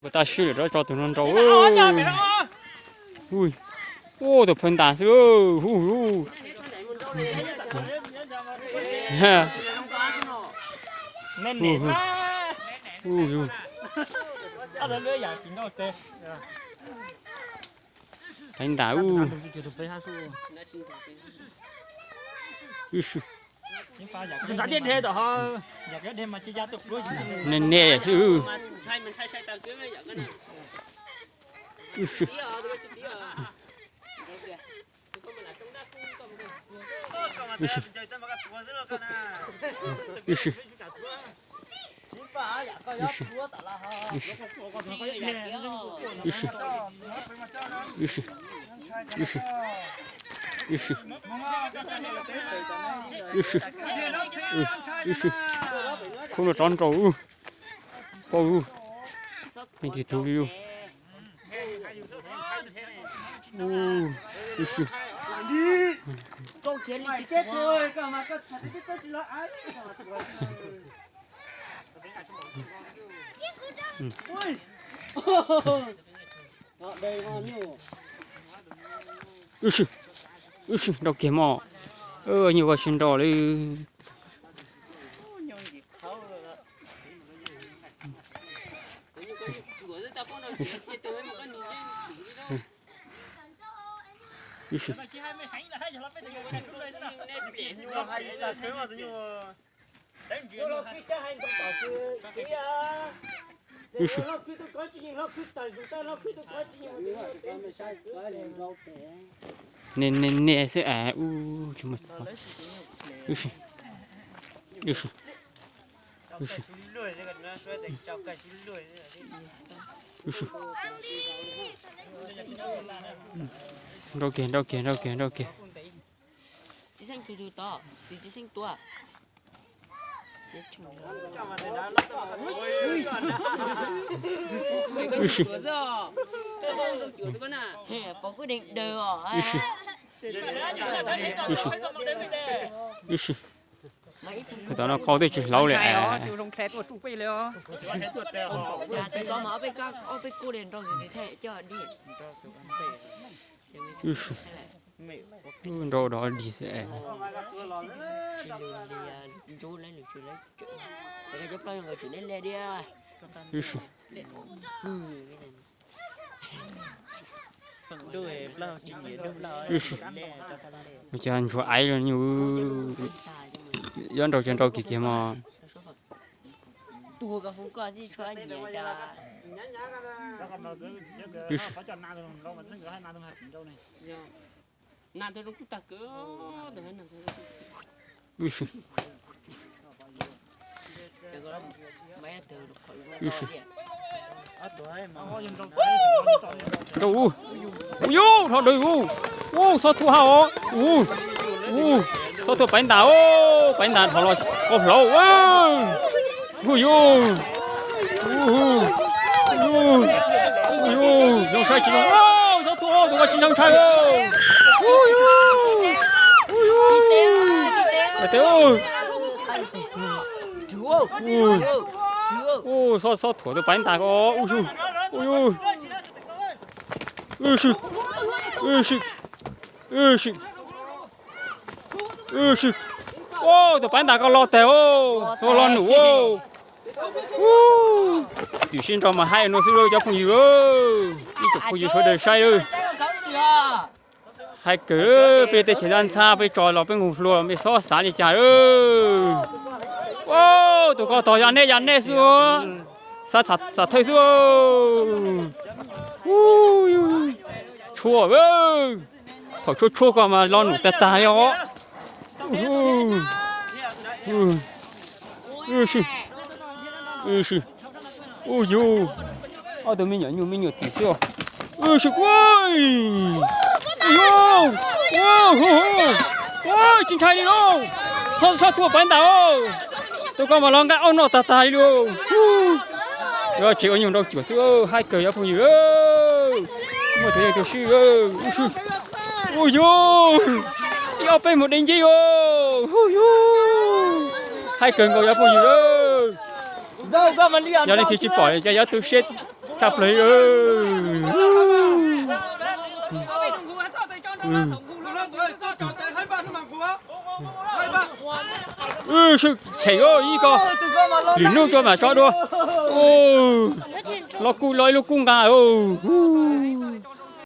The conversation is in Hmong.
Ua tag sib lawm rov tso tus no nrau. Ua tus phawj ntas xwb. Phawj ntas. Ne ne xwb. Khub no rov nrau. Pab, leej twg tug li. Wb sim, wb sim nrau kiag mog. Nyuag koj sim nrau li. Wb sim. Wb sim. Ne ne ne xwb es. Wb sim, wb sim, wb sim. Wb sim. Nrau kiag, nrau kiag, nrau kiag, nrau kiag. Txiv Xeeb tus tus tod, tus Txiv Xeeb tua. Wb sim. Pom kuj deeg daws os. Wb sim. Wb sim. Wb sim. Thaum no qau twb tsis hlauv li. Wb sim. Nrau dog dig xwb es. Wb sim. Ua cas ntsuag aiv los nyuj. Yob nrau ces nrau kiag kiag mog. Wb sim. Wb sim. Nrau u. Ua yus, dhau dawb u. Ua, Xob Thuam hab os. Ua, ua, Xob Thuam paiv ntas os, paiv ntas dhau los qau hlauv. Ua yus, ua yus, zoo saib tsis zoo. Xob Thuam tus ko tsis zoo ntshai. Ua yus, ua yus, ua yus. Ua, Xob, Xob Thuam tus paiv ntas ko, ua yus, ua yus. Wb sim, wb sim, wb sim, wb sim. Ua, tus paiv ntas ko los tag os, tus los num os. Ua, twb sib nrau mas haib no xwb cov phooj ywg. Ib tsoom phooj ywg sawv daws saib. Haib kawg, peb tej tsev ntxhab ntxhab peb tso los peb nkaus hluas mej xob xav li cas. Ua, tus ko tog ya nej ya nej xwb, xav xam thawj xwb. Tshuaj, thaum tshuab tshuab ko mas lo num tag tag li os. Ua yus, ob tug me nyuam nyuj me nyuam twm xwb. Ua yus, ua yus, tsis ntshai li lauj. Xob, Xob Thuam paiv ntas os. Tus ko mas los nqaij auj noj tag tag li lauj. Yuav tsev ua nyuag nrau cuam xwb, haib kawg cov phooj ywg. Muaj tus yeej tus sib. Ua yus, ib ob peb mus de ncej os. Ua yus, haib kawg nkaus cov phooj ywg. Yog leej twg tsis pom ces yuav tu siab. Tshaj plaws. Sib tsheem ib ko, lwm hnub tso mam tso dua. Los kuj los ib lub kub nqa.